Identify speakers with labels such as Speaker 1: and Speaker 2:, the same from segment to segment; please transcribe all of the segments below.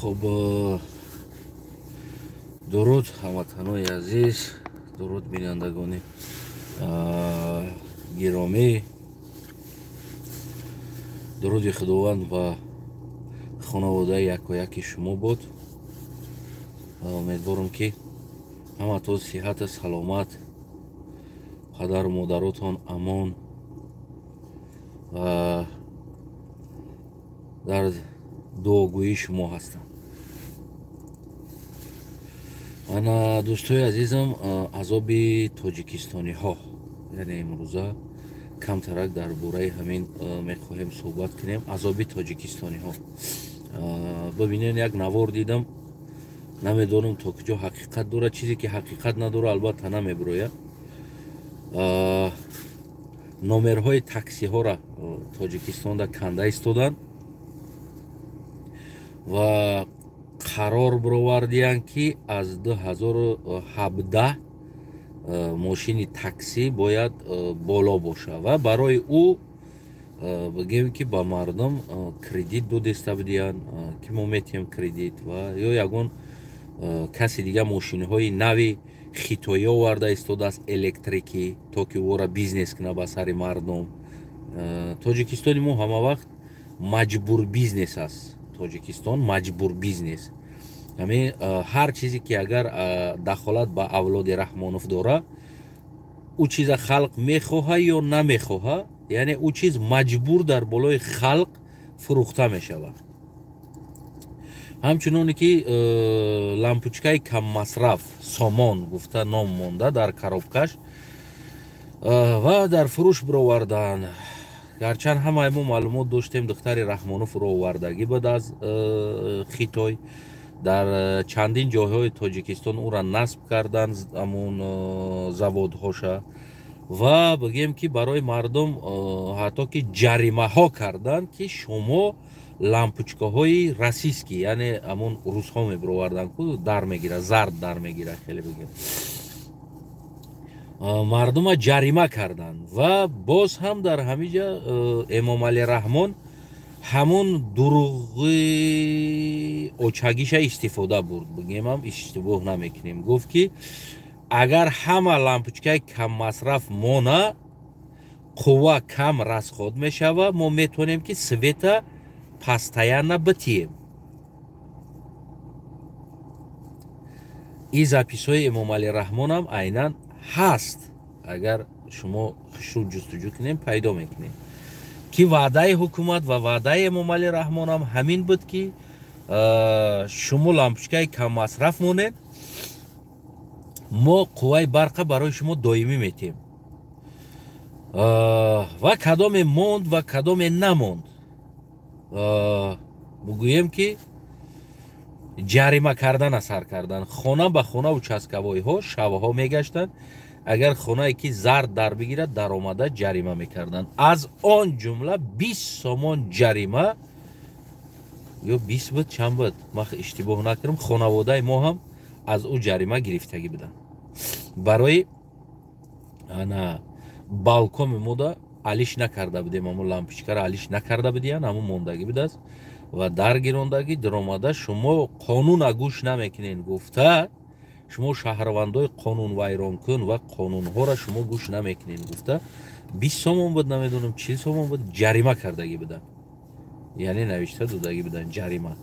Speaker 1: Хуб, дуруд, ҳамватанои азиз, дуруд, бинандагони гиромӣ. Дуруди Худованд ба хонаводаи якояки шумо буд. Умедворам, ки ҳаматон сиҳату саломат, падару модаротон амон ва дар дуогӯии шумо ҳастам. Ана, дӯстои азизам, азоби тоҷикистониҳо, яъне имрӯза камтарак дар бораи ҳамин мехоҳем суҳбат кунем. Азоби тоҷикистониҳо. Бибинед, як навор дидам, намедонам, то куҷо ҳақиқат дорад. Чизе ки ҳақиқат надорад, албатта, намебирояд. Номерҳои таксиҳоро Тоҷикистонда канда истоданд ва қарор бировардиянд, ки аз 2017 мошини таксӣ бояд боло бошад ва барои ӯ, бигем, ки ба мардум кредит додеста будиянд, ки мо метиҳем кредит, ва ё ягон каси дига мошинҳои нави хитоӣ оварда истодааст, электрикӣ, то ки ӯро бизнес кунад ба сари мардум. Тоҷикистони мо ҳама вақт маҷбур бизнес аст. Тоҷикистон маҷбур бизнес. Ҳамин ҳар чизе ки агар дахолат ба авлоди Раҳмонов дора, ӯ чиза халқ мехоҳа ё намехоҳа, яъне ӯ чиз маҷбур дар болои халқ фурӯхта мешавад. Ҳамчуноне ки лампочкаи каммасраф «Сомон» гуфта ном монда дар коробкаш ва дар фурӯш бироварданд. Гарчанд ҳамаи мо маълумот доштем, духтари Раҳмонов ӯро овардагӣ буд аз Хитой, дар чандин ҷойҳои Тоҷикистон ӯра насб карданд, ҳамун заводҳоша, ва бигем, ки барои мардум ҳатто ки ҷаримаҳо карданд, ки шумо лампочкаҳои российский, яъне ҳамун русҳо мебироварданд ку, дар мегирад, зард дар мегирад, хеле бигем, мардума ҷарима карданд. Ва боз ҳам дар ҳамин ҷа Эмомалӣ Раҳмон ҳамун дуруғи очагиша истифода бурд, бигемам, иштибоҳ намекунем. Гуфт, ки агар ҳама лампочкаи каммасраф мона, қувва кам расход мешава, мо метавонем, ки света постоянно битием. Ин записҳои Эмомалӣ Раҳмонам айнан ҳаст, агар шумо хушрӯ ҷустуҷӯ кунем, пайдо мекунем, ки ваъдаи ҳукумат ва ваъдаи Эмомалӣ Раҳмонам ҳамин буд, ки шумо лампочкаи каммасраф монед, мо қувваи барқа барои шумо доимӣ метиҳем. Ва кадоме монд ва кадоме намонд, бигӯем, ки ҷарима кардана сар карданд. Хона ба хона участковойҳо шавҳо мегаштанд, агар хонае ки зард дар бигирад, даромада ҷарима мекарданд. Аз он ҷумла 20 сомон ҷарима ё 20 буд, чанд буд, ман иштибоҳ накунам, хонаводаи мо ҳам аз ӯ ҷарима гирифтагӣ буданд. Барои ана балкоми мода алиш накарда будем, ҳамун лампочкаро алиш накарда будиян, ҳамун мондагӣ будааст ва дар гирондагӣ даромада, шумо қонуна гӯш намекунед гуфта, шумо шаҳрвандои қонунвайронкун ва қонунҳоро шумо гӯш намекунед гуфта, 20 сомон буд, намедонам, 40 сомон буд, ҷарима кардагӣ буданд, яъне навишта додагӣ буданд ҷарима.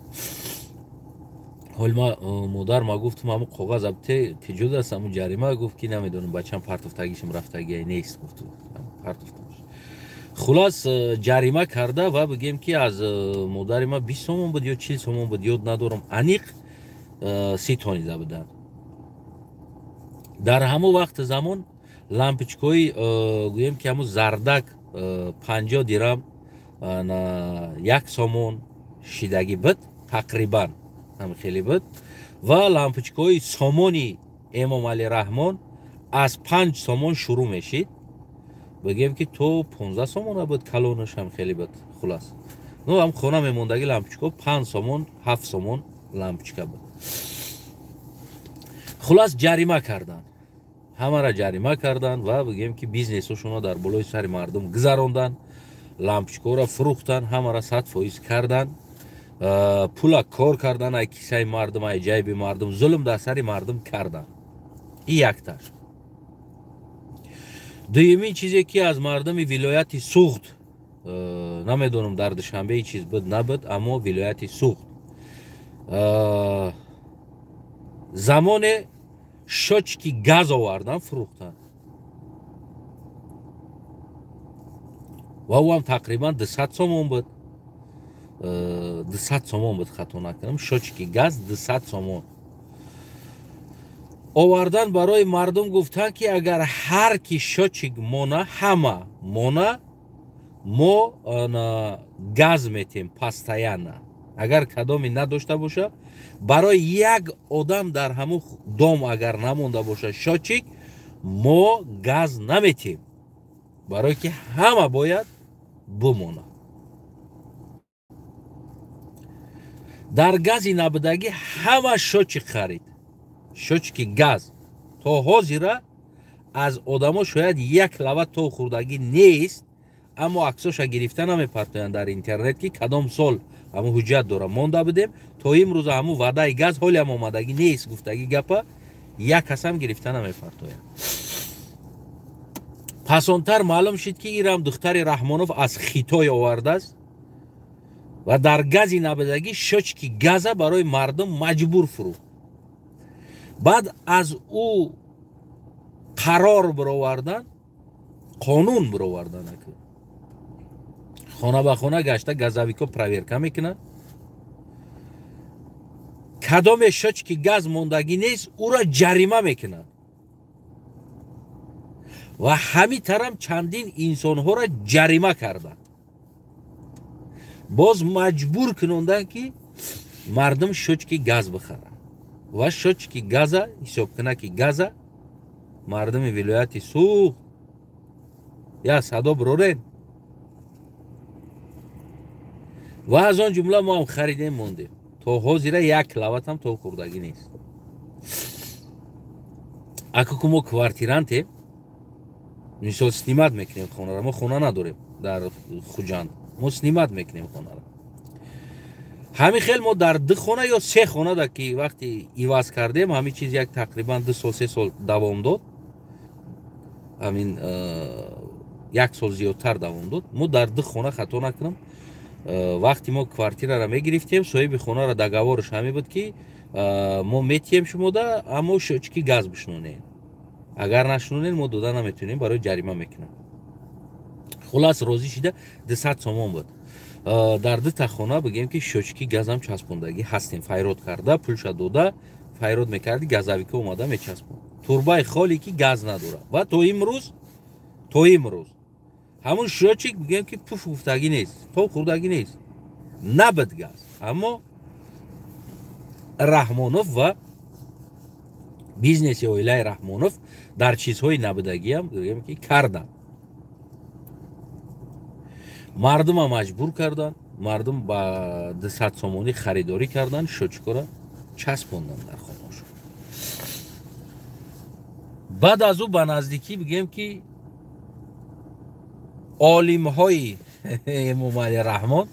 Speaker 1: Ҳол ма модар ма гуфтам, ҳамун коғаз абте киҷуд аст, ҳамун ҷарима? Гуфт, ки намедонам, бачам, партофтагишам рафтагия нест, гуфт, партофтамш. Хулас, ҷарима карда ва бигем, ки аз модари ма 20 сомон буд ё 40 сомон буд, ёд надорам аниқ, ситонида буданд. Дар ҳамон вақти замон лампочкаҳои, гӯем, ки ҳамун зардак 50 дирам, 1 сомон шидагӣ буд, тақрибан ҳам хеле буд, ва лампочкаҳои сомони Эмомалӣ Раҳмон аз 5 сомон шурӯъ мешид, бигем, ки то 15 сомона буд, калонаш ҳам хеле буд. Хулас, ну, ҳам хона мемондагӣ лампочка 5 сомон, 7 сомон лампочка буд. Хулас, ҷарима карданд, ҳамаро ҷарима карданд ва бигем, ки бизнесҳошонро дар болои сари мардум гузаронданд, лампочкаҳоро фурӯхтанд, ҳамаро 100% карданд. Пула кор кардан ай кисаи мардум, ай ҷайби мардум, зулм дар сари мардум кардан. И якташ. Дуюмин чизе ки аз мардуми вилояти Суғд, намедонам дар Душанбе чиз буд набуд, аммо вилояти Суғд замоне счётчики газ овардан, фурӯхтан ва ӯ ҳам тақрибан 200 сомон буд. 200 сомон буд, хато накунам, счётчики газ 200 сомон овардан барои мардум. Гуфтанд ки агар ҳар ки счётчик мона, ҳама мона, мо газ метем постоянно. Агар кадоме надошта боша, барои як одам дар ҳамун дом агар намонда боша счётчик, мо газ наметем, барое ки ҳама бояд бимонад. Дар гази набудагӣ ҳама счётчик харид, счётчики газ. То ҳозира аз одамо шояд як лава то хӯрдагӣ нест, аммо аксоша гирифта намепартоянд дар интернет, ки кадом сол ҳамун ҳуҷҷат дора монда будем. То имрӯза ҳамун ваъдаи газ ҳолиам омадагӣ нест, гуфтагӣ гапа як касам гирифта намепартоянд. Пасонтар маълум шид, ки ирам духтари Раҳмонов аз Хитой овардааст ва дар гази набудагӣ счётчики газа барои мардум маҷбур фурӯхт. Баъд аз ӯ қарор бировардан, қонун бировардан, хона ба хона гашта газовико проверка мекунад, кадоме счётчики газ мондагӣ нест, ӯро ҷарима мекунад. Ва ҳамин тарам чандин инсонҳоро ҷарима карданд, боз маҷбур кунонданд, ки мардум счётчики газ бихарад. Ва счётчики газа, ҳисобкунаки газа мардуми вилояти Суғд я садо бирорен. Ва аз он ҷумла мо ҳам харидем, мондем. То ҳозира як лаватам то хӯрдагӣ нест. Акаку мо квартирантем, мисол снимать мекунем хонаро, мо хона надорем дар Хуҷанд, мо снимать мекунем хонаро. Ҳамин хел мо дар 2 хона ё 3 хона да ки вақти иваз кардем, ҳамин чиз як тақрибан 2 сол 3 сол давом дод, ҳамин як сол зиёдтар давом дод. Мо дар 2 хона, хато накунам, вақти мо квартираро мегирифтем, соҳиби хонаро договорш ҳамин буд, ки мо метиҳем шумода, аммо счётчики газ бишнонем, агар нашунонем, мо дода наметавонем, барои ҷарима мекунам. Хулас розӣ шида 200 сомон буд. Дар 2 та хона бигем ки счётчики газам часпондагӣ ҳастем, файрод карда, пулша дода, файрод мекарди, газовика омада мечаспонд. Турбаи холе ки газ надорад. Ва то имрӯз ҳамун счётчик бигем ки пуф гуфтагӣ нест, то хӯрдагӣ нест, набуд газ. Аммо Раҳмонов ва бизнеси оилаи Раҳмонов дар чизҳои набудагиам бигем ки карданд, мардума маҷбур карданд, мардум ба 200 сомонӣ харидорӣ карданд, счётчикора часпонданд дар хонаошон. Баъд аз ӯ ба наздикӣ бигем ки олимҳои Эмомалӣ Раҳмон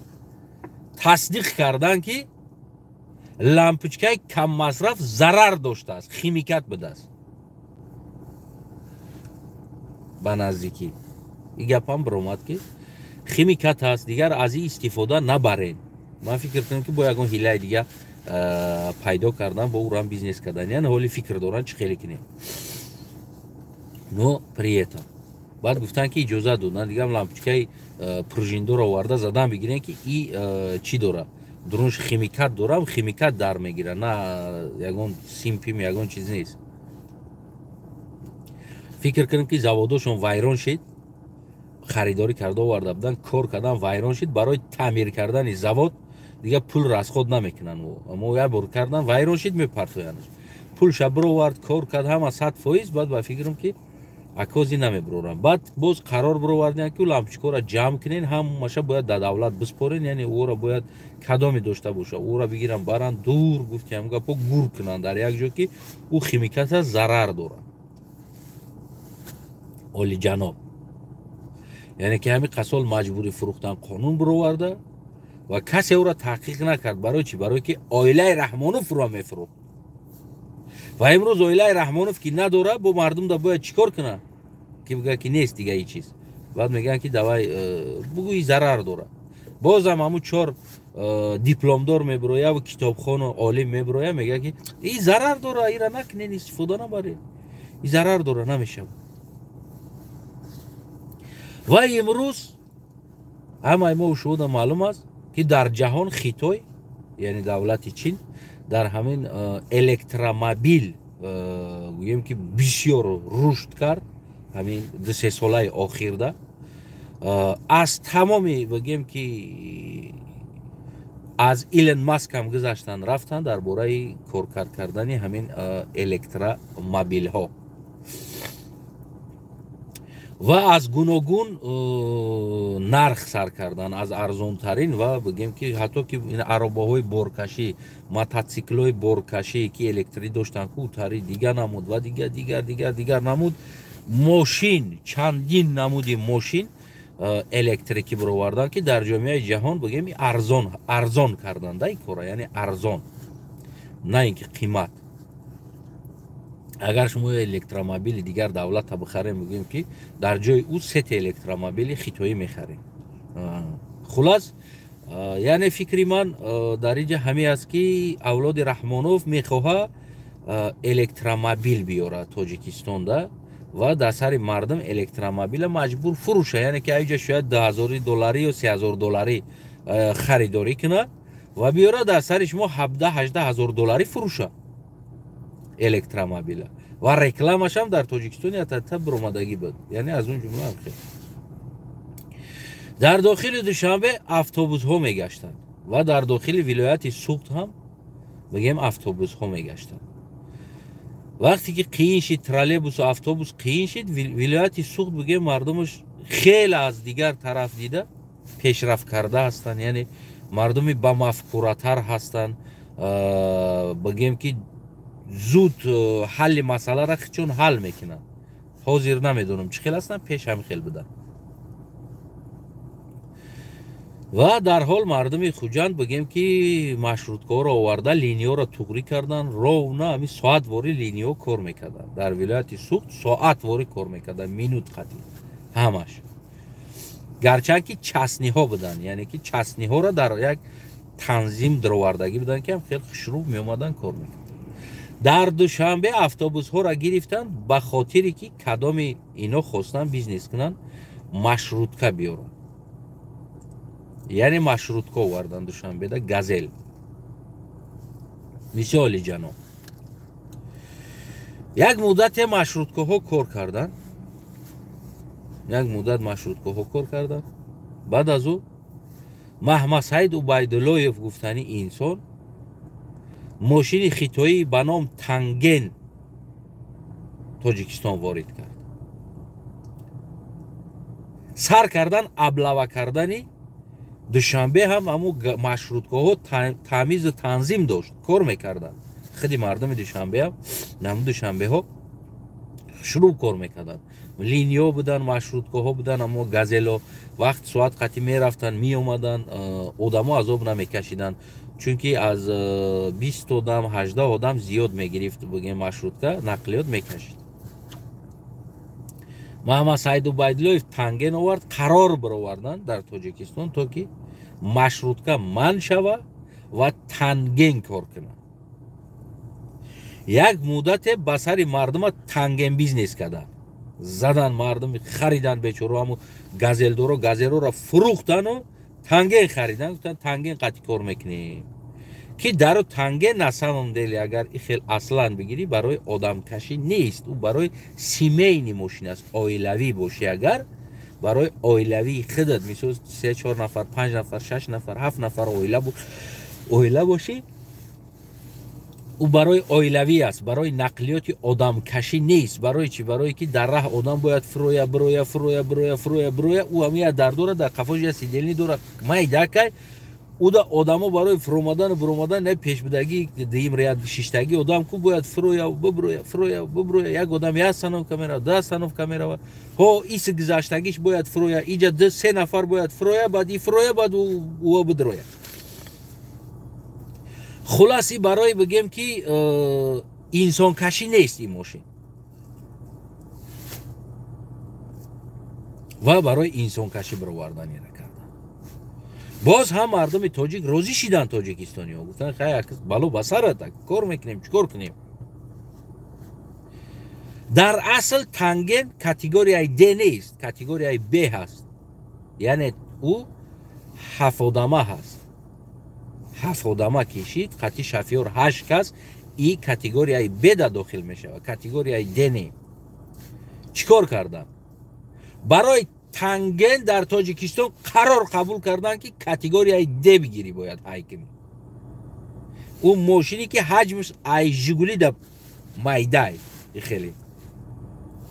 Speaker 1: тасдиқ карданд, ки лампочкаи каммасраф зарар доштааст, химикат будааст. Ба наздикӣ ин гапам биромад, ки химикат ҳаст, дигар аз ин истифода набарен. Ман фикр кунам, ки бо ягон ҳилаи дига пайдо кардан, бо ӯрам бизнес кардан, яъне ҳоли фикр доранд чӣ хеле кунем. Но при этом баъд гуфтанд, ки иҷозат доданд дигар лампочкаи пружиндоро оварда задан бигирен, ки и чӣ дора, дурунш химикат дорам, химикат дар мегира, на ягон симпим, ягон чиз нест. Фикр кунем, ки заводошон вайрон шид, харидорӣ карда оварда буданд, кор кардан вайрон шид, барои таъмир кардани завод дигар пул расход намекунанд. Мо як бор кардан вайрон шид, мепартоянд. Пулша бировард, кор кард ҳама 100%. Баъд ба фикрам, ки акози намебироранд. Баъд боз қарор бировардем, ки лампочкаро ҷамъ кунен, ҳамаша бояд дар давлат биспорен, яъне ӯро бояд кадоме дошта боша, ӯро бигиранд, баранд дур, гуфтем гапо, гур кунанд дар як ҷо, ки ӯ химиката зарар дорад. Олиҷаноб, яъне ки ҳамин қасол маҷбурӣ фурӯхтан қонун бироварда, Ва касе ӯро таҳқиқ накард. Барои чӣ? Барое ки оилаи Раҳмонов ӯро мефурӯхт. Ва имрӯз оилаи Раҳмонов ки надора, бо мардум да бояд чӣ кор кунад? Ки бигӯяд, ки нест дига ин чиз. Баъд мегӯянд, ки давай бугӯи, зарар дорад. Бозам ҳамун чор дипломдор мебирояву китобхону олим мебироя, мегӯяд, ки и зарар дора, ира накунен, истифода набаред, и зарар дора, намешавад. Ва имрӯз ҳамаи мо шуда маълум аст, ки дар ҷаҳон Хитой, яъне давлати Чин, дар ҳамин электромобил гӯем, ки бисёр рушд кард ҳамин 2-3 солаи охирда. Аз тамоми, бигем, ки аз Илон Маск ҳам гузаштан рафтан дар бораи коркард кардани ҳамин электромобилҳо ва аз гуногун нарх сар кардан, аз арзонтарин ва, бигем, ки ҳатто ки аробаҳои боркашӣ, мототсиклҳои боркашӣ, ки электрӣ доштанд, кӯтари дигар намуд ва дигар, дигар, дигар, дигар намуд мошин, чандин намуди мошин электрикӣ бировардан, ки дар ҷомеаи ҷаҳон, бигем, арзон арзон кардан да ин кора, яъне арзон, на ин ки қимат. Агар шумо электромобили дигар давлата бихарем, бигӯем, ки дар ҷои ӯ сета электромобили хитоӣ мехарем. Хулас, яъне фикри ман дар инҷа ҳамин аст, ки авлоди Раҳмонов мехоҳа электромобил биёрад Тоҷикистонда ва дар сари мардум электромобила маҷбур фурӯша, яъне ки аиҷа шояд 2000 долларӣ ё 3000 долларӣ харидорӣ кунад ва биёрад, дар сари шумо 17-18 ҳазор долларӣ фурӯша электромобила. Ва рекламашам дар Тоҷикистон ятата биромадагӣ буд, яъне аз он ҷумла хел. Дар дохили Душанбе автобусҳо мегаштанд ва дар дохили вилояти Суғд ҳам, бигем, автобусҳо мегаштанд. Вақте ки қиин шид, троллейбусу автобус қиин шид, вилояти Суғд, бигем, мардумаш хеле аз дигар тараф дида пешрафт карда ҳастанд, яъне мардуми бамафкуратар ҳастанд, бигем, ки зуд ҳалли масъаларо чун ҳал мекунанд. Ҳозир намедонам, чӣ хел ҳастанд, пеш ҳам хел буданд. Ва дар ҳол мардуми Хуҷанд, бигем, ки маршруткаҳоро оварда, линияҳоро туғрӣ карданд, ровно ҳамин соатворӣ линияҳо кор мекарданд. Дар вилояти Суғд соатворӣ кор мекарданд, минут қатӣ ҳамаш, гарчанд ки частный ҳо буданд, яъне ки частный ҳоро дар як танзим даровардагӣ буданд, ки ҳам хеле хушрӯ меомаданд, кор мекарданд. Дар Душанбе автобусҳоро гирифтанд, ба хотире ки кадоми ино хостанд бизнес кунанд, маршрутка биёранд, яъне маршрутка овардан Душанбеда, Газел. Мисоли ҷаноб, як муддате маршруткаҳо кор карданд, як муддат маршруткаҳо кор карданд. Баъд аз ӯ Маҳмадсаид Убайдуллоев гуфтани инсон мошини хитоӣ ба ном Танген Тоҷикистон ворид кард. Сар кардан облава кардани Душанбе ҳам. Ҳамун маршруткаҳо тамизу танзим дошт, кор мекарданд. Худи мардуми Душанбеам, наму Душанбеҳо шурӯъ кор мекарданд, линияҳо буданд, маршруткаҳо буданд, аммо Газело вақт соат қатӣ мерафтанд, меомаданд, одамо азоб намекашиданд, чунки аз 20 одам, 18 одам зиёд мегирифт, бигем, маршрутка нақлиёт мекашид. Маҳмад Саид Убайдуллоев Танген овард, қарор бароварданд дар Тоҷикистон, то ки маршрутка манъ шава ва Танген кор кунад. Як муддате ба сари мардума Танген бизнес карданд, задан, мардуми харидан, бечоро, ҳаму газелдоро Газелоро фурӯхтану Танген харидан, гуфтанд, Танген қатӣ кор мекунем, ки дару Танген на самом деле, агар и хел аслан бигирӣ, барои одамкашӣ нест, ӯ барои семейный мошин аст. Оилавӣ бошӣ, агар барои оилавии худат, мисол, се, чор нафар, панҷ нафар, шаш нафар, ҳафт нафар оила бошӣ, ӯ барои оилавӣ аст, барои нақлиёти одамкашӣ нест. Барои чӣ? Барое ки дар раҳ одам бояд фуроя, бироя, фуроя, бироя, фуроя, бироя. Ӯ ҳам я дар дора, дар қафош я сидельни дора, майдакай уда одамо барои фуромадану биромадан не пешбудагӣ, дуюм ряд шиштагӣ одам ку бояд фуроя, биброя, фуроя, биброя. Як одам як остановка мерава, ду остановка мерава, ҳо иси гузаштагиш бояд фуроя, иҷа ду се нафар бояд фуроя, баъд и фуроя, баъд ӯ бидроя. Хулоси барои бигем ки инсонкашӣ нест ин мошин ва барои инсонкашӣ бароварданира кардан. Боз ҳам мардуми тоҷик розӣ шиданд, тоҷикистониҳо гуфтанд хай бало ба сарат, кор мекунем, чӣ кор кунем. Дар асл танген категорияи Д нест, категорияи Б ҳаст, яъне ӯ ҳафтодама ҳаст. Ҳафтодама кишид қати шофёр 8 кас, и категорияи Б да дохил мешавад, категорияи Д не. Чӣ кор карданд? Барои танген дар Тоҷикистон қарор қабул карданд ки категорияи Д бигирӣ бояд ҳай кунӣ. Ӯ мошине ки ҳаҷмаш ай Жигули да майдай,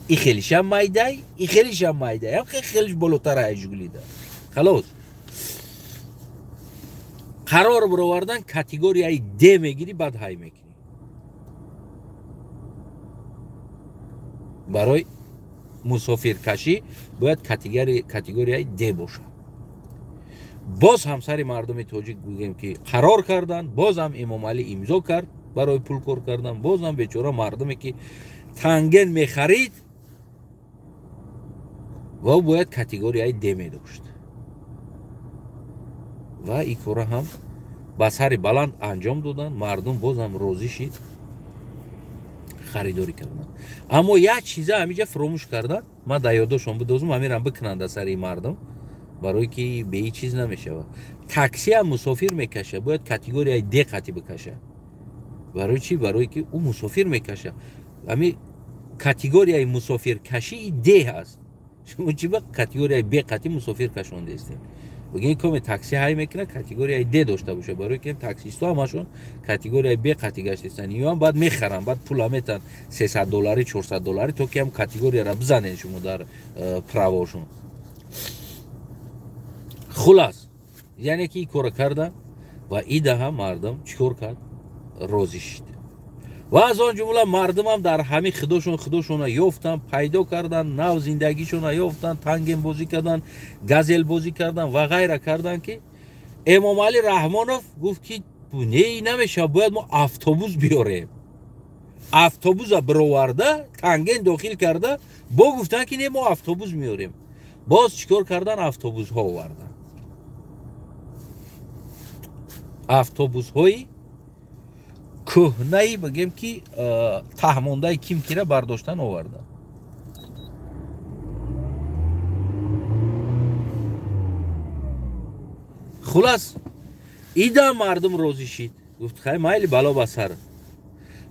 Speaker 1: и хелишам майдай, и хелишам майдай, ам хелиш болотар ай Жигули да. Халос. Қарор баровардан категорияи Д мегирӣ, баъд ҳай мекунӣ. Барои мусофиркашӣ бояд категорияи Д бошад. Боз ҳам сари мардуми тоҷик гӯем ки қарор карданд, боз ҳам Эмомалӣ имзо кард барои пул кор кардан, боз ҳам бечора мардуме ки танген мехарид ва ӯ бояд категорияи Д медошт. Ва ин кора ҳам ба сари баланд анҷом доданд, мардум боз ҳам розӣ шид, харидорӣ карданд. Аммо як чиза ҳамиҷа фуромӯш карданд, ман дар ёддошон бидозум, ҳамирам бикунанд дар сари мардум, барое ки бе ҳеҷ чиз намешавад. Таксиам мусофир мекаша, бояд категорияи Д қатӣ бикаша. Барои чӣ? Барое ки ӯ мусофир мекаша. Ҳами категорияи мусофиркашии Д ҳаст. Шумо чӣ ба категорияи Б қатӣ мусофир кашондаистед? Бигӯед коме такси ҳай мекунад, категорияи Д дошта бошад, барое ки таксистҳо ҳамашон категорияи Б қатӣ гаштаистанд. Иёам баъд мехаранд, баъд пула метаҳанд 300 доллари, 400 доллари, то ки ҳам категорияро бизанед шумо дар правошон. Хулас, яъне ки ин кора карда ва ида ҳам мардум чӣ кор кард? Розӣ шид. Ва аз он ҷумла мардумам дар ҳамин худошона ёфтанд, пайдо карданд, нав зиндагишона ёфтанд, тангенбозӣ карданд, газелбозӣ карданд ва ғайра карданд ки Эмомалӣ Раҳмонов гуфт ки не, намешавад, бояд мо автобус биёрем. Автобуса бироварда, танген дохил карда, бо гуфтанд ки не, мо автобус меорем. Боз чӣ кор кардан? Автобусҳо оварданд. Автобусҳои кӯҳнаи бигем ки таҳмондаи ким кира бардоштан оварданд. Хулас, ида мардум розӣ шид, гуфт хай майли бало ба сар.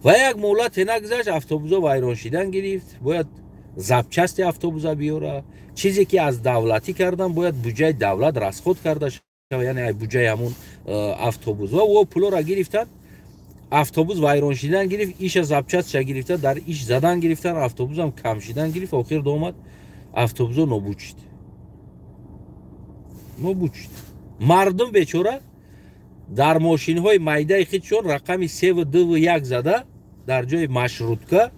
Speaker 1: Ва як муҳлате нагузашт, автобусҳо вайрон шидан гирифт, бояд запчасти автобуса биёра, чизе ки аз давлатӣ кардан бояд буҷаи давлат расход карда шава, яъне буҷаи ҳамун автобус. Ва ӯ пулоро гирифтанд, автобус вайрон шидан гирифт, иша запчастша гирифта, дар иш задан гирифтан, автобусам кам шидан гирифт, охир домад автобусо нобуд шид. Нобуд шид. Мардум бечора дар мошинҳои майдаи худшон рақами 3 ва 2 ва 1 зада дар ҷои маршрутка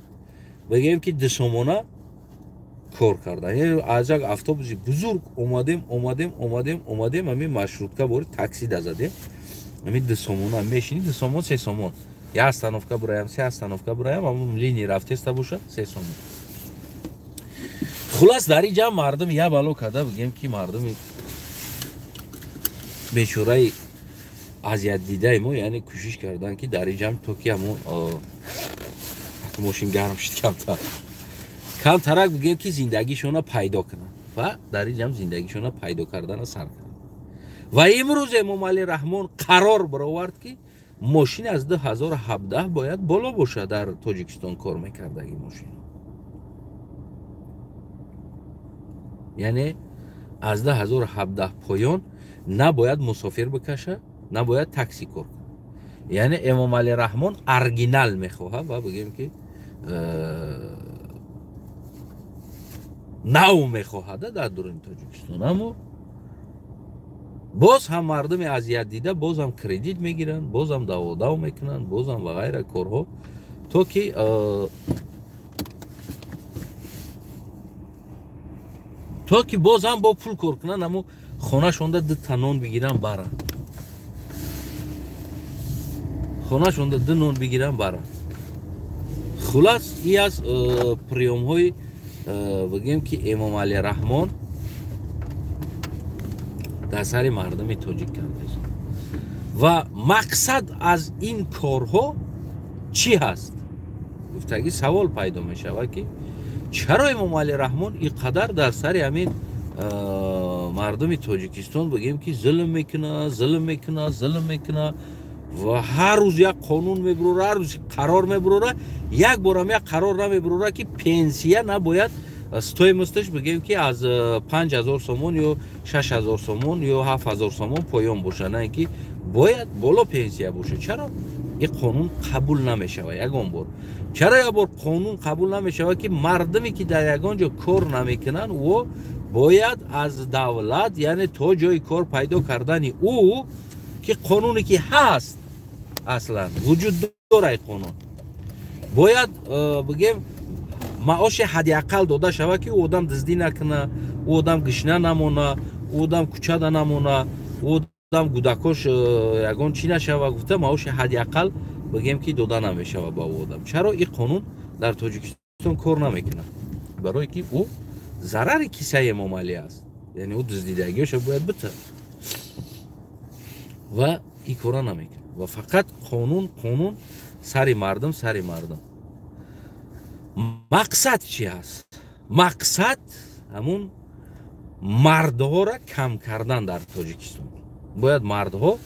Speaker 1: бигӯем ки 2 сомона кор кардан. Яъне аз як автобуси бузург омадем, омадем, омадем, омадем, ҳамин маршрутка бори такси да задем. Ҳамин 2 сомона мешини, 2 сомон, 3 сомон. Як остановка бураям, 3 остановка бураям, ҳамон линия рафтеста бошад, 3 сомон. Хулас дар ин ҷамъ мардум як бало карда, бигем ки мардуми бечораи азиятдидаи мо, яъне кӯшиш карданд ки дар ин ҷамъ то ки ҳамон мошин гарм шид камтар. Камтарак бигем ки зиндагишона пайдо кунанд ва дар ин ҷамъ зиндагишона пайдо кардана сар кунанд. Ва имрӯз Эмомалӣ Раҳмон қарор баровард ки мошин аз 2017 бояд боло бошад дар Тоҷикистон кор мекардаги мошин. Яъне аз 2017 поён набояд мусофир бикаша, набояд такси кор кунад. Яъне Эмомалӣ Раҳмон оригинал мехоҳад ва бигем ки нав мехоҳад дар дуруни Тоҷикистон. Аммо боз ҳам мардуми азиятдида боз ҳам кредит мегиранд, боз ҳам даводав мекунанд, боз ҳам ва ғайра корҳо, то ки боз ҳам бо пул кор кунанд, аммо хонашонда 2 та нон бигиранд баранд. Хонашонда ду нон бигиранд, баранд. Хулас, и аз приёмҳои, бигем ки, Эмомалӣ Раҳмон дар сари мардуми тоҷик кардааст. Ва мақсад аз ин корҳо чӣ ҳаст, гуфтагӣ савол пайдо мешавад, ки чаро Эмомалӣ Раҳмон ин қадар дар сари ҳамин мардуми Тоҷикистон, бигем ки, зулм мекунад, зулм мекунад, зулм мекунад ва ҳар рӯз як қонун мебурора, ҳар рӯз қарор мебурора. Як борам як қарор намебурора, ки пенсия набояд стоимость аш, бигем ки, аз 5000 сомон ё 6000 сомон ё 7000 сомон поён боша, на ин ки бояд боло пенсия боша. Чаро ин қонун қабул намешавад ягон бор? Чаро як бор қонун қабул намешавад, ки мардуме, ки дар ягон ҷо кор намекунанд, ӯ бояд аз давлат, яъне то ҷои кор пайдо кардани ӯ, ки қонуне ки ҳаст, аслан вуҷуд дорад қонун, бояд, бигем, маоши ҳадди ақал дода шавад, ки ӯ одам дуздӣ накуна, ӯ одам гишна намона, ӯ одам кӯчада намона, ӯ одам гудакош ягон чӣ нашава гуфта, маоши ҳадди ақал, бигем ки, дода намешавад ба ӯ одам. Чаро ин қонун дар Тоҷикистон кор намекунад? Барое ки ӯ зарари кисаи Эмомалӣ аст, яъне ӯ дуздидагиёша бояд бита ва ин кора намекунад. Ва фақат қонун, қонун сари мардум, сари мардум. Мақсад чи аст? Мақсад ҳамун мардҳоро кам кардан дар Тоҷикистон. Бояд мардҳо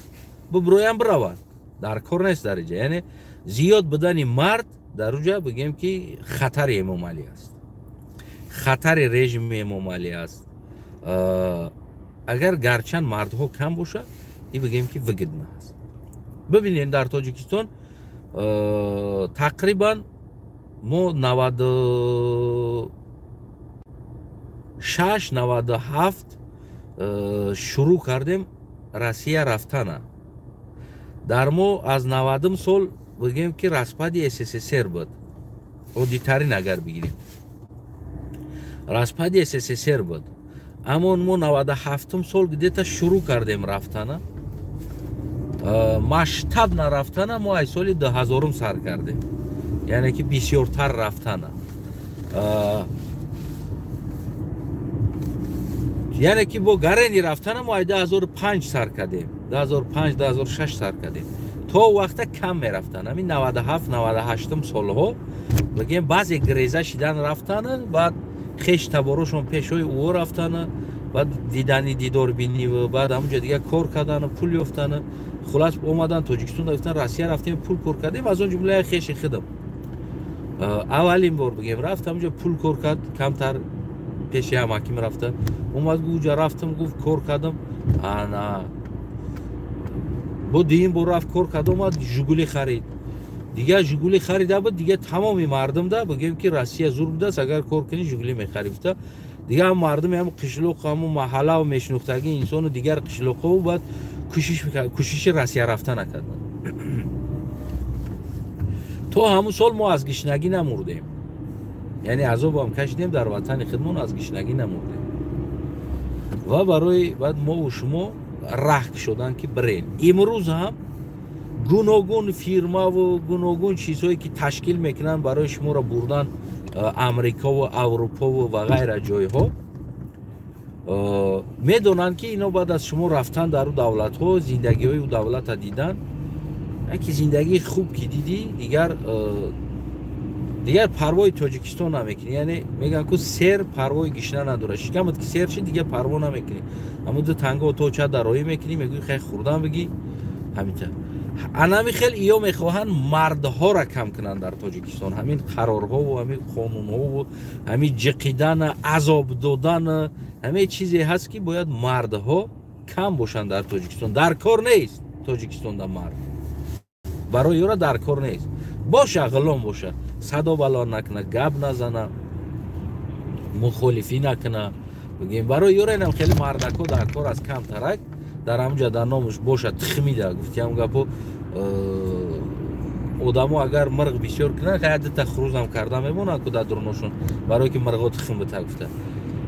Speaker 1: бибироянд, бираванд, дар кор нест дар иҷа. Яъне зиёд будани мард дар уҷа, бигем ки, хатари Эмомалӣ аст, хатари режими Эмомалӣ аст. Агар гарчанд мардҳо кам бошад, и, бигем ки, выгодно аст. Бибинем, дар Тоҷикистон тақрибан мо 96, 97 шурӯъ кардем Россия рафтана. Дар мо аз 90-ум сол, бигем ки, распади СССР буд. Оддитарин агар бигирем, распади СССР буд, аммо мо 97-ум сол где-то шурӯъ кардем рафтана. Масштабно рафтана мо аз соли 2000-ум сар кардем, яъне ки бисёртар рафтана, яъне ки бо гарени рафтана мо ай 2005 сар кардем, 2005, 2006 сар кардем. То вақта кам мерафтан. Ҳамин 97, 98 солҳо, бигем, баъзе греза шидан рафтана, баъд хеш таборошон пешҳои ӯ рафтана, баъд дидани, дидорбинӣ, баъд ҳамунҷо дигар кор кардана, пул ёфтана. Хулас, омадан Тоҷикистон, гуфтан, Россия рафтем, пул кор кардем. Аз он ҷумла як хеши худам аввалин бор, бигем, рафт, ҳамунҷо пул кор кард камтар, пеши ҳамаким рафта омад, гуфт, уҷа рафтам, гуфт, кор кардам. Ана бо дуюм бор рафт, кор кард, омад, Жигули харид. Дигар Жигули харида буд. Дигар тамоми мардумда, бигем ки, Россия зур будааст, агар кор кунӣ, Жигули мехарӣ гуфта. Дигар ҳам мардуми ҳам қишлоқ, ҳамун маҳаллаву мешинохтагӣ инсону дигар қишлоқҳо баъд кӯшиши Россия рафта накарданд. То ҳамун сол мо аз гишнагӣ намурдем, яъне азобам кашидем дар ватани худмон, аз гишнагӣ намурдем. Ва барои баъд мову шумо раҳ кушодан, ки бирен. Имрӯз ҳам гуногун фирмаву гуногун чизҳое ки ташкил мекунанд барои шуморо бурдан Амрикову Аврупову ва ғайра ҷойҳо, медонанд, ки ино баъд аз шумо рафтан дар ӯ давлатҳо, зиндагиҳои ӯ давлата дидан, яке зиндагии хуб ки дидӣ, дигар парвои Тоҷикистон намекунӣ. Яъне мегӯянд ку, сер парвои гишна надорад. Шикамат ки сер шид, дигар парво намекунӣ. Ҳамун ду танго то ча дароӣ мекунӣ, мегӯӣ, хай, хӯрдан бигӣ. Ҳаминта анами хел иё мехоҳанд мардҳоро кам кунанд дар Тоҷикистон. Ҳамин қарорҳову ҳамин қонунҳову ҳамин ҷиқидана, азоб додана, ҳамаи чизе ҳаст, ки бояд мардҳо кам бошанд дар Тоҷикистон. Дар кор нест Тоҷикистонда мард, барои ёра дар кор нест. Боша, ғулом боша, садо баланд накуна, гап назана, мухолифӣ накуна, бигем, барои ёра инам хеле мардако дар кор аст. Камтарак дар ҳамунҷа дар номуш боша, тухмида гуфтиам гапо. Одамо агар мирғ бисёр кунанд, хай, дута хурӯзам карда мемонанд ку дар дурношон, барое ки мирғо тухм бита гуфта.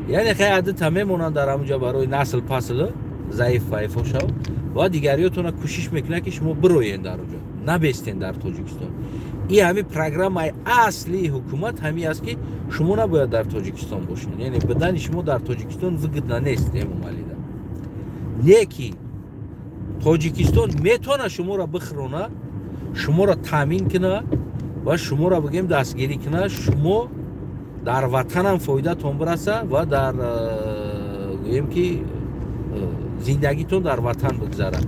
Speaker 1: Яъне хай, дута мемонанд дар ҳамунҷа барои насл пасл заиф ваифо шав. Ва дигариётона кӯшиш мекунад, ки шумо бироен дар онҷо. Набестен дар Тоҷикистон. И ҳами программаи аслии ҳукумат ҳами аст, ки шумо набояд дар Тоҷикистон бошед. Яъне бидани шумо дар Тоҷикистон выгодно нест Эмомалида. Не ки Тоҷикистон метавона шуморо бихӯрона, шуморо таъмин куна ва шуморо бигем дастгирӣ куна, шумо дар ватанам фоидатон бираса ва дар гӯем ки зиндагитон дар ватан бигзара.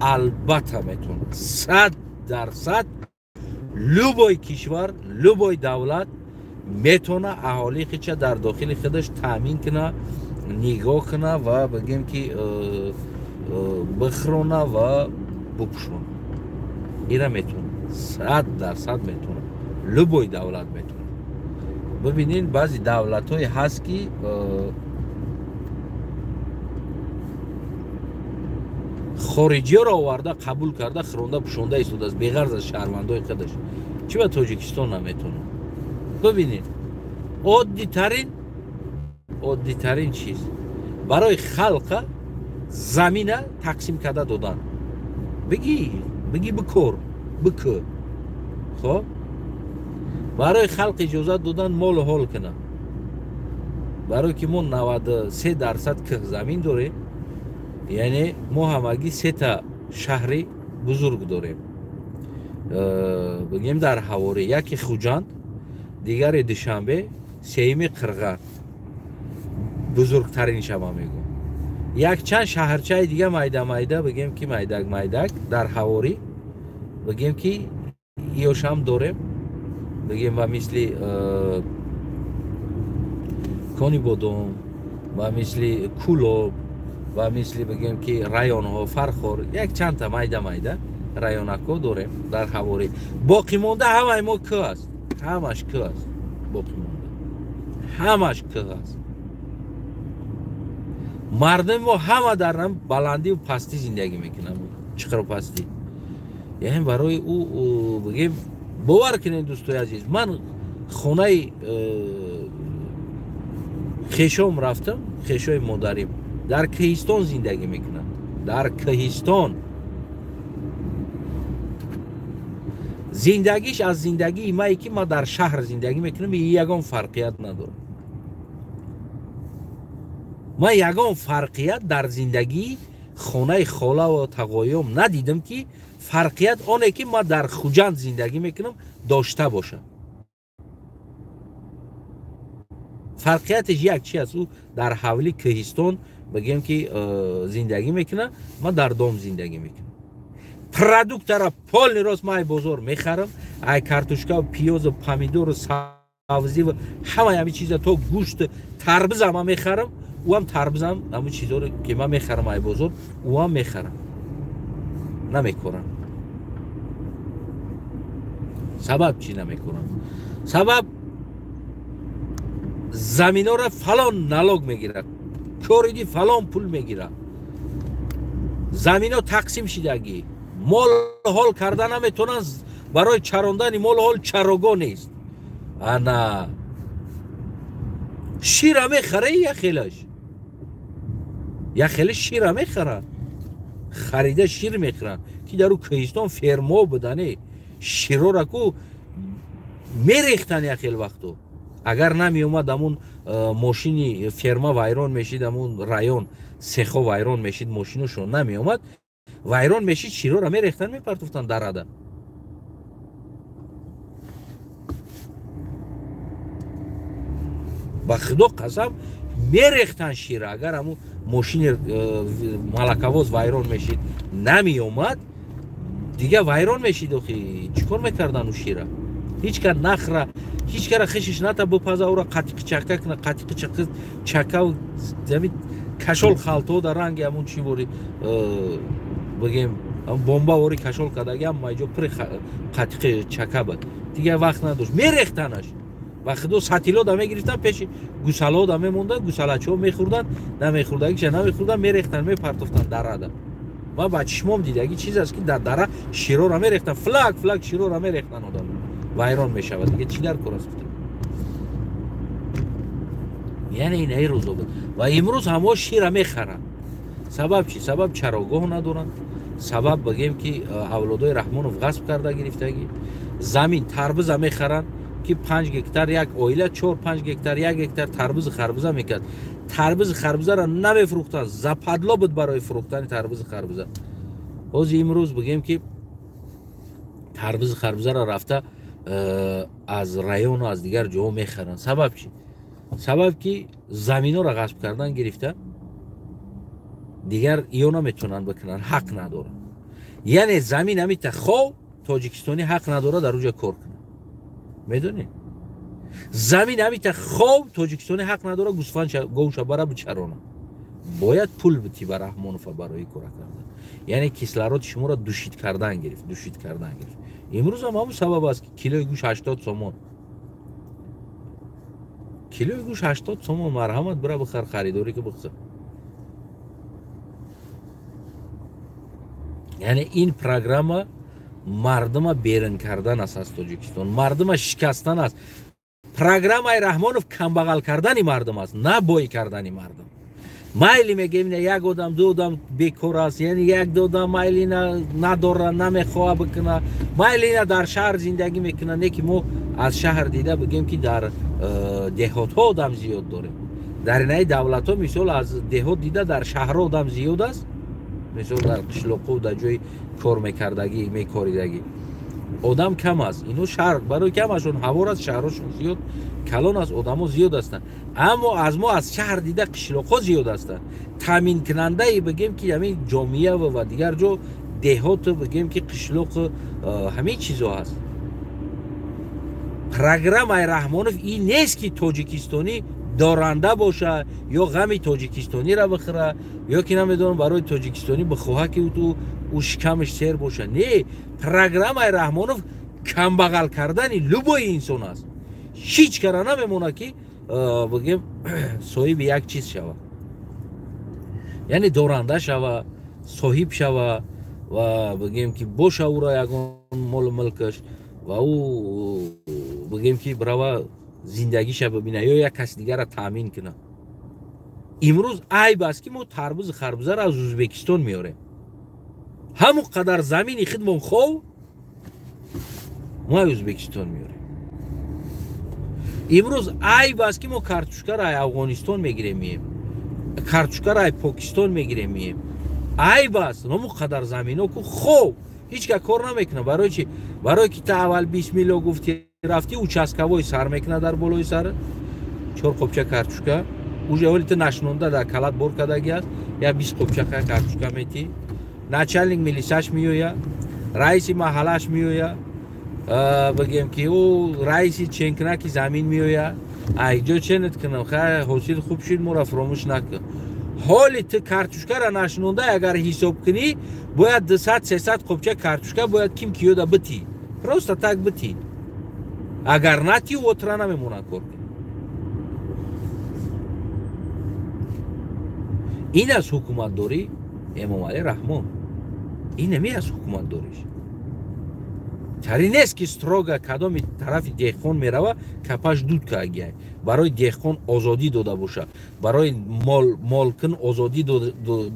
Speaker 1: Албатта метавона. 100% любой кишвар, любой давлат метавона аҳолии худша дар дохили худаш таъмин куна, нигоҳ куна ва бигем ки бихӯрона ва бупӯшона. Ира метавона. 100% метавона. Любой давлат метавона. Бибинед, баъзе давлатҳое ҳаст, ки хориҷиёро оварда қабул карда хӯронда пӯшонда истодааст, беғарз аз шаҳрвандои худаш. Чӣ ба Тоҷикистон наметавонад? Бибинед, оддитарин чиз барои халқа замина тақсим карда додан. Бигӣ бикор, бикӯ. Хоб, барои халқ иҷозат додан молу ҳол кунад. Барое ки мо 93% кӯҳ замин дорем, яъне мо ҳамагӣ сета шаҳри бузург дорем. Бигем дар ҳаворӣ, яке Хуҷанд, дигаре Душанбе, сеюми Қирған. Бузургтарин шава мегӯм. Якчанд шаҳрчаи дига майда майда, бигем ки майдак майдак дар ҳаворӣ, бигем ки иёшам дорем, бигем ба мисли Конибодом, ба мисли Кулоб, ва мисли бигем ки районҳо, Фархор, як чандта майда майда районакҳо дорем дар ҳаворӣ. Боқимонда ҳамаи мо кӯҳ аст, ҳамаш кӯҳ аст. Боқимонда ҳамаш кӯҳ аст. Мардуми мо ҳама дар баландиву пастӣ зиндагӣ мекунанд, чиқру пастӣ. Яъне барои ӯ бигем, бовар кунед дӯстои азиз, ман хонаи хешом рафтам, хешои модарим дар кӯҳистон зиндагӣ мекунанд. Дар кӯҳистон зиндагиш аз зиндагии мае ки ман дар шаҳр зиндагӣ мекунам ягон фарқият надорад. Ман ягон фарқият дар зиндагии хонаи холаву тағоём надидам, ки фарқият оне ки ман дар Хуҷанд зиндагӣ мекунам дошта бошам. Фарқияташ як чи аст? Ӯ дар ҳавли кӯҳистон бигем ки зиндагӣ мекунад, ман дар дом зиндагӣ мекунам. Продуктара полный рост ман ай бозор мехарам, ай картошкаву пиёзу помидору сабзиву ҳамаи ҳамин чиза то гӯшт тарбиза ман мехарам, ӯам тарбизам ҳамин чизоро ки ман мехарам ай бозор, ӯам мехарам. Намекорам. Сабаб чӣ намекорам? Сабаб заминора фалон налог мегирад, кориди фалон пул мегирад, замино тақсим шидагӣ, мол ҳол карда наметавонанд, барои чарондани мол ҳол чарогоҳ нест. Ана шира мехара, яхелаш яхеле шира мехара, харида шир мехӯранд, ки дар ӯ кӯҳистон фермо будане, широра ку мерехтанд яхел вақту. Агар намеомад ҳамун мошини ферма вайрон мешид, ҳамун район сехо вайрон мешид, мошиношон намеомад, вайрон мешид, широра мерехтанд, мепартофтанд дарада. Ба худо қасам мерехтанд шира. Агар ҳамун мошини малакавоз вайрон мешид, намеомад, дига вайрон мешид. Охи чӣ кор мекарданд ӯ шира? Ҳеҷ кар нахра, ҳеҷ кара хишиш ната бипаза, ӯра қатиқи чака куна, қатиқи чакаву ами кашол халтоо дар ранги ҳамун чӣ бори бигем бомба вори кашол кардаги ҳама ҷо пури қатиқи чака буд. Дигар вақт надошт, мерехтанаш. Ба худо сатилода мегирифтанд, пеши гусалода мемонданд, гусалачиҳо мехӯрданд, намехӯрдагиша намехӯрданд, мерехтанд, мепартофтанд дарада. Ман ба чишмом дидаги чиз аст, ки дар дара широра мерехтанд, флак флак широра мерехтанд, одам вайрон мешавад. Дига чӣ дар кор аст? Яъне ин ай рӯзо буд. Ва имрӯз ҳамо шира мехаранд. Сабаб чӣ? Сабаб чарогоҳ надоранд, Сабаб бигем ки авлодои Раҳмонов ғасб карда гирифтагӣ. Замин тарбуза мехаранд ки 5 гектар як оила 4-5 гектар 1 гектар тарбузи харбуза мекард. Тарбузи харбузаро намефурӯхтанд, западло буд барои фурӯхтани тарбузи харбуза. Ҳозир имрӯз бигем ки тарбузи харбузаро рафта аз району аз дигар ҷоҳо мехаранд. Сабаб чӣ? Сабаб ки заминҳоро ғасб кардан гирифта, дигар иё наметавонанд бикунанд, ҳақ надоранд. Яъне замин ҳамита хов тоҷикистонӣ ҳақ надорад дар уҷа кор кунад. Медонед? Замин ҳамита хов тоҷикистонӣ ҳақ надорад гӯсфанд говша бара бичарона. Бояд пул битӣ ба Раҳмонова барои кора кардан. Яъне кислороди шуморо душид кардан гирифт, душид кардан гирифт. Имрӯз ҳам ҳамон сабаб аст ки килои гӯш 80 сомон. Килои гӯш 80 сомон, марҳамат бира бихар, харидорӣ ки бихар. Яъне ин программа мардума берун кардан аст аз Тоҷикистон, мардума шикастан аст. Программаи Раҳмонов камбағал кардани мардум аст, на бой кардани мардум. Майли мегем як одам, ду одам бекор аст, яъне як ду одам майли надора, намехоҳа бикуна, майли на дар шаҳр зиндагӣ мекуна. Не ки мо аз шаҳр дида бигем ки дар деҳотҳо одам зиёд дорем. Дар инаи давлатҳо мисол аз деҳот дида дар шаҳрҳо одам зиёд аст, мисол дар қишлоқҳо дар ҷои кор мекардагӣ, мекоридагӣ одам кам аст. Ино шаҳр барои камашон ҳавор аст, шаҳрҳошон зиёд калон аст, одамо зиёд ҳастанд. Аммо аз мо аз шаҳр дида қишлоқҳо зиёд ҳастанд. Таъминкунандаи бигем ки ҳамин ҷомеа ва дигар ҷо деҳот бигем ки қишлоқ ҳамин чизо ҳаст. Программаи Раҳмонов ин нест ки тоҷикистонӣ доранда боша ё ғами тоҷикистониро бихӯра ё ки намедонам барои тоҷикистонӣ бихоҳа ки ӯ шикамаш сер боша. Не, программаи Раҳмонов камбағал кардани любои инсон аст. Ҳеҷ кара намемонад ки бигем соҳиби як чиз шава, яъне доранда шава, соҳиб шава ва бигем ки боша ӯро ягон молу мулкаш ва ӯ бигем ки бирава зиндагиша бибина ё як каси дигарро таъмин кунад. Имрӯз айб аст ки мо тарбузи харбузаро аз Ӯзбекистон меорем. Ҳамон қадар замини хидмон хов мо аз Ӯзбекистон меорем. Имрӯз айб аст ки мо картошкаро аз Афғонистон мегирем меем, картошкаро аз Покистон мегирем меем. Айб аст, ҳамон қадар замино ку хов ҳеҷ ка кор намекунад. Барои чи? Барои ки та аввал бисмилло гуфти рафти участковой сар мекунад дар болои сар 4 қопча картошка, уже ҳоли ту нашинонда дар калат бор кардаги аст, я 20 қопча картошка метӣ. Начальник милисаш меоя, раиси маҳаллаш меоя, бигем ки ӯ раиси ченкунаки замин меоя. Айҷо ченет кунам, хай ҳосил хуб шуд, моро фуромӯш накун. Ҳоли ту картошкаро нашинонда агар ҳисоб кунӣ, бояд 200-300 қопча картошка бояд ким киёда битӣ, просто так битӣ. Агар натӣ, отра намемонад кор кунӣ. Ин аз ҳукуматдорӣ Эмомалӣ Раҳмон. Ин ами аз ҳукуматдориш. Тари нест ки строго кадоми тарафи деҳқон мерава, капаш дуд кагиай. Барои деҳқон озодӣ дода боша, барои молкун озодӣ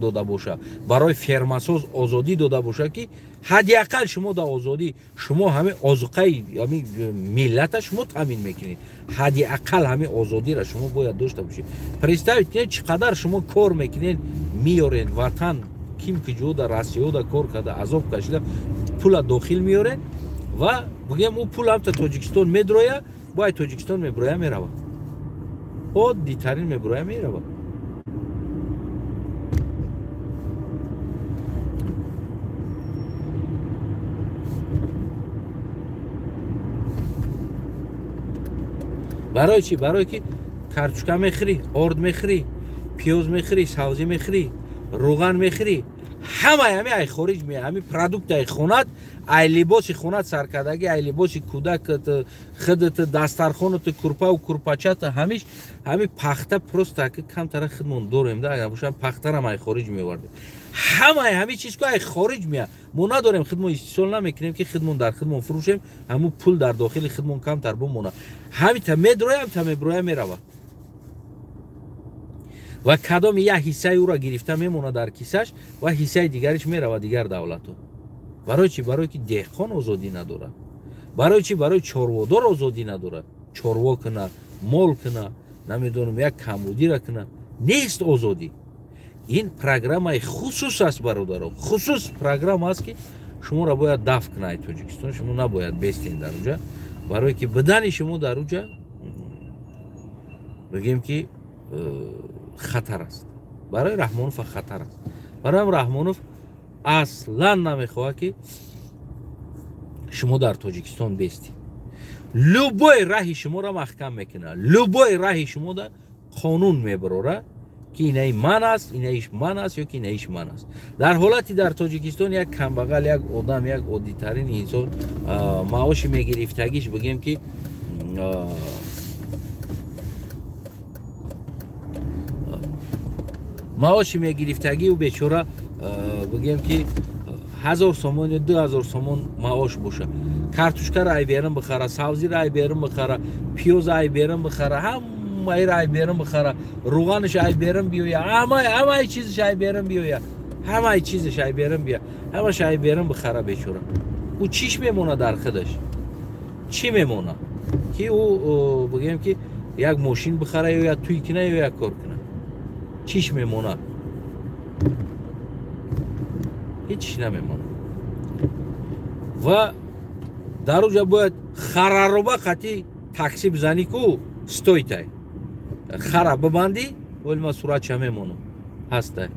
Speaker 1: дода боша, барои фермасоз озодӣ дода боша ки ҳадди ақал шумо дар озодӣ, шумо ҳамин озуқаи ҳамин миллата шумо таъмин мекунед. Ҳадди ақал ҳамин озодиро шумо бояд дошта бошед. Представить кунед чӣ қадар шумо кор мекунед, меоред ватан, ким ки ҷо дар Россияда кор карда, азоб кашида, пула дохил меоред ва бигем ӯ пул ҳамта Тоҷикистон медроя, бояд Тоҷикистон меброя мерава. Оддитарин меброя мерава. Барои чӣ? Барои ки картошка мехӯрӣ, орд мехӯрӣ, пиёз мехӯрӣ, савзӣ мехӯрӣ, рӯған мехӯрӣ, ҳамаи ҳами ай хориҷ меояд, ҳами продукт ай хонат, ай либоси хонат саркардагӣ, ай либоси кӯдакат, худат, дастархонат, курпаву курпачат, ҳамиш ҳами пахта просто ки камтара худмон дорем да, агар бошам пахтарам ай хориҷ меовардем. Ҳамаи ҳами чиз ку ай хориҷ меояд. Мо надорем, худмон истисол намекунем ки худмон дар худмон фурӯшем, ҳамун пул дар дохили худмон камтар бимонад. Ҳамита медроя, ҳамита меброя меравад. Ва кадоми як ҳиссаи ӯро гирифта мемонад дар кисаш ва ҳиссаи дигариш меравад дигар давлатҳо. Барои чӣ? Барое ки деҳқон озодӣ надорад. Барои чӣ? Барои чорводор озодӣ надорад. Чорво куна, мол куна, намедонам як камбудира куна. Нест озодӣ. Ин программаи хусус аст, бародаро. Хусус программа аст, ки шуморо бояд дафт кунад Тоҷикистон. Шумо набояд бестен дар уҷа. Барое ки бидани шумо дар уҷа бигем ки хатар аст. Барои Раҳмонов хатар аст. Барои Раҳмонов аслан намехоҳад, ки шумо дар Тоҷикистон бестед. Любой раҳи шуморо маҳкам мекунад. Любой раҳи шумода қонун мебарорад, ки инаи ман аст, инаиш ман аст ё ки инаиш ман аст. Дар ҳолати дар Тоҷикистон як камбағал, як одам, як оддитарин инсон маоши мегирифтагиш бигем ки маоши мегирифтагиу бечора бигем ки 1000 сомон ё 2000 сомон маош боша, картошкаро ай берун бихара, савзиро ай берун бихара, пиёза ай берун бихара, ҳамаиро ай берун бихара, руғанаш ай берун биёя, ҳамаи чизаш ай берун биёя, ҳамаи чизаш ай берун бия, ҳамаш ай берун бихара бечора. Ӯ чиш мемонад дар худаш? Чӣ мемонад? Ки ӯ бигем ки як мошин бихара ё як тӯй куна ё як кор куна. Чиш мемонад? Ҳеҷ намемонад. Ва дар уҷа бояд харароба қати такси бизанӣ ку стойтай. Хара бибандӣ, вале ман суратша мемонам. Ҳастай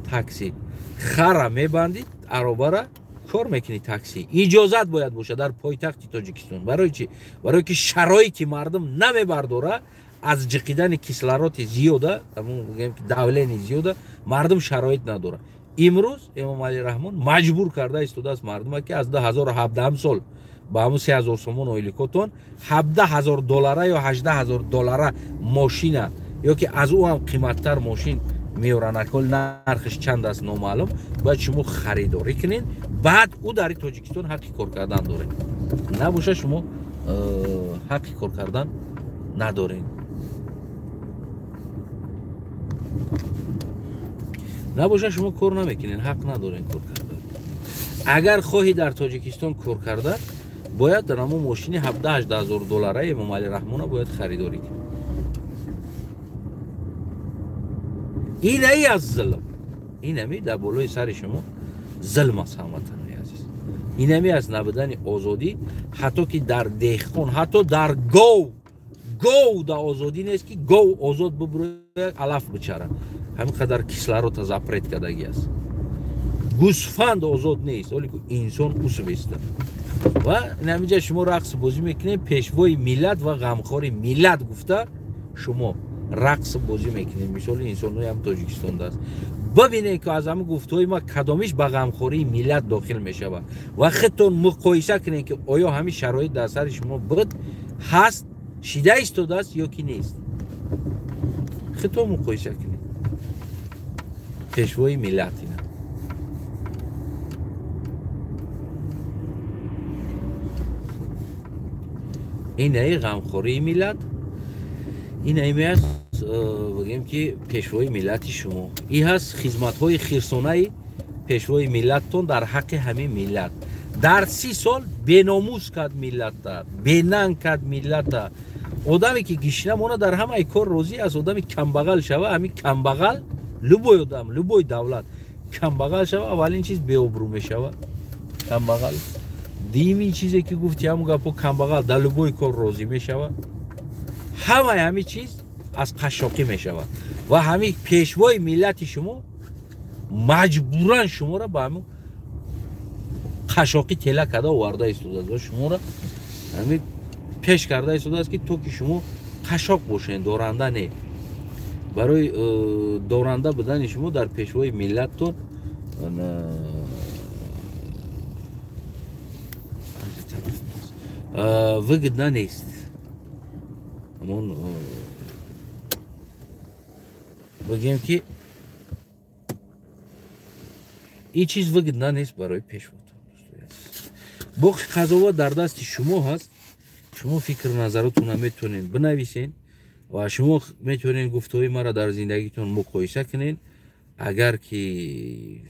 Speaker 1: такси. Хара мебандӣ, аробара кор мекунӣ такси. Иҷозат бояд бошад дар пойтахти Тоҷикистон. Барои чӣ? Барои ки шароити мардум намебардора аз ҷиқидани кислороди зиёда, ҳамон ки давлени зиёда, мардум шароит надорад. Имрӯз Эмомалӣ Раҳмон маҷбур карда истодааст мардума, ки аз 2017 сол ба ҳамун 3000 сомон ойликотон 17000 доллара ё 18000 доллара мошина ё ки аз ӯ ҳам қиматтар мошин меоранд, акол нархиш чанд аст номаълум, бояд шумо харидорӣ кунед, баъд ӯ дар Тоҷикистон ҳаққи кор кардан доред. Набоша шумо ҳаққи кор кардан надоред. Набоша шумо кор намекунед, ҳақ надоред кор кардан. Агар хоҳӣ дар Тоҷикистон кор кардан, бояд дар ҳамон мошини 17-18 ҳазор доллара Эмомалӣ Раҳмона бояд харидорӣ кунед. Инаи аз зулм, инами дар болои сари шумо зулм аст, ҳамватанои азиз. Инами аз набудани озодӣ, ҳатто ки дар деҳқон, ҳатто дар гов, гов дар озодӣ нест, ки гов озод бибурояд, алаф бичарад. Ҳамин қадар кислорода запрет кардагӣ аст. Гӯсфанд озод нест, оле ки инсон усвеста. Ва инамиҷа шумо рақс бозӣ мекунед, пешвои миллат ва ғамхори миллат гуфта шумо рақс бозӣ мекунед. Мисоли инсонҳои ҳам Тоҷикистонда аст. Бибинед, ки аз ҳамин гуфтаҳои ма кадомиш ба ғамхории миллат дохил мешавад ва худтон муқоиса кунед, ки оё ҳамин шароит дар сари шумо буд, ҳаст, шида истодааст ё ки нест. Худтон муқоиса кунед. Пешвои миллат ина. Инаи ғамхории миллат, инаи аст бигем ки пешвои миллати шумо. И ҳаст хизматҳои хирсонаи пешвои миллаттон дар ҳаққи ҳамин миллат. Дар 30 сол беномус кард миллата, бенанг кард миллата. Одаме ки гишна мона дар ҳамаи кор розӣ аст, одами камбағал шава, ҳамин камбағал, любой одам, любой давлат камбағал шава, аввалин чиз беобрӯ мешавад. Камбағал. Дуюмин чизе ки гуфти ҳамон гапо, камбағал дар любой кор розӣ мешавад. Ҳамаи ҳамин чиз аз қашшоқӣ мешавад. Ва ҳамин пешвои миллати шумо маҷбуран шуморо ба ҳамин қашшоқӣ тела карда оварда истодааст ва шуморо ҳамин пеш карда истодааст, ки то ки шумо қашшоқ бошед, доранда не. Барои доранда будани шумо дар пешвои миллаттон выгодно нест. Ҳамон бигем ки ин чиз выгодно нест барои пешвотон. Боқи қазоват дар дасти шумо ҳаст. Шумо фикру назаротонро метавонед бинависед. Ва шумо метавонед гуфтаҳои маро дар зиндагитон муқоиса кунед. Агар ки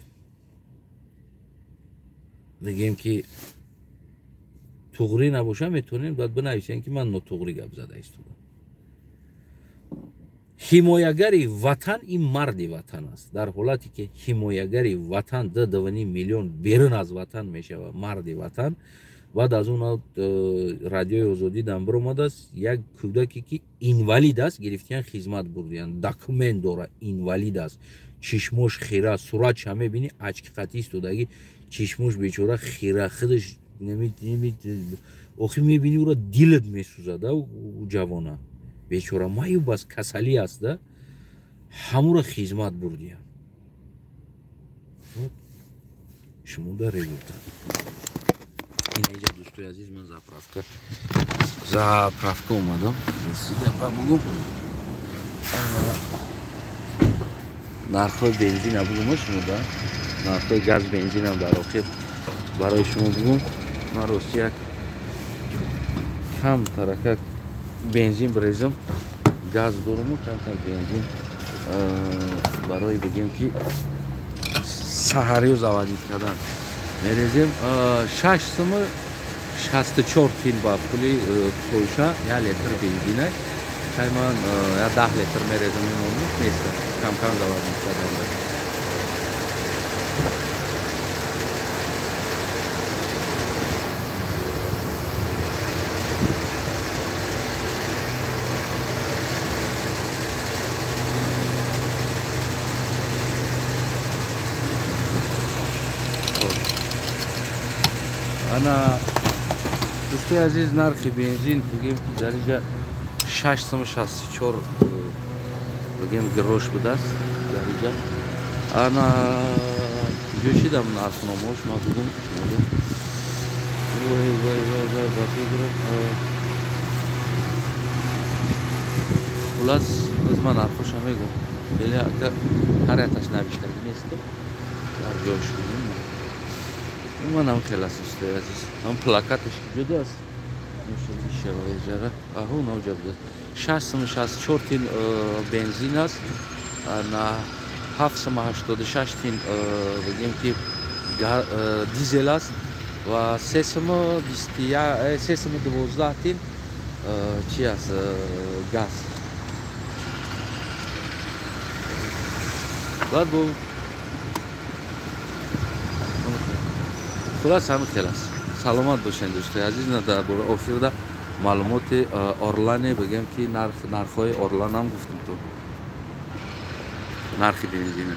Speaker 1: бигем ки туғрӣ набоша, метавонед баъд бинависед ки ман нотуғрӣ гап зада истодам. Ҳимоягари ватан ин марди ватан аст. Дар ҳолате ки ҳимоягари ватан 2.5 миллион берун аз ватан мешавад марди ватан, баъд аз он радиои Озодӣ дам биромадааст, як кӯдаке ки инвалид аст, гирифтиян хизмат бурдиян, документ дора, инвалид аст, чишмош хира, суратша мебинӣ, ачки қатӣ истодаги, чишмош бечора хира, худаш охир мебинӣ, ӯро дилат месӯзад, ӯ ҷавона бечора маюб аст, касалӣ аст, да ҳамуро хизмат бурдиян. Шумо дар результат. Инаиҷа, дӯстои азиз, ман заправка омадам. Бугум нархҳои бензина бугум шумо да нархҳои газ бензинам дар охир барои шумо бугум. Ман рости як кам таракак бензин брезам, газ доруму камтар бензин барои бигем ки саҳариё заводид кардан мерезем. 6 суму 64 тин ба пули Польша 1 литр бензина. Чай ман 10 литр мерезам, мемонам нест, кам-кам заводид кардан. Ана, дӯстои азиз, нархи бензин бигем ки дар инҷа 6 сум 64 бигем грош будааст дар инҷа. Ана ҷӯшидам нархномаош, ман бугум шумода. Вой вой вой вой, ба фикрам хулас боз ман нархоша мегӯм. Вале агар ҳар якташ навиштагӣ нест, дар ҷош бигем. Манам хеле аст, дӯстои азиз. Ҳам плакаташ ҷудо аст. Ишаваҷара. Аҳу навҷа буд. 6 сум 64 тин бензин аст. На 7 сум 86 тин бигем ки дизел аст ва 3 сум 21 3 сум 12 тин чи аст газ. Баъд бо хулас ҳамин хел аст. Саломат бошед, дӯстои азиз. Дар бораи охирда маълумоти Орлане бигем ки нархҳои Орланам гуфтем, ту нархи бензина.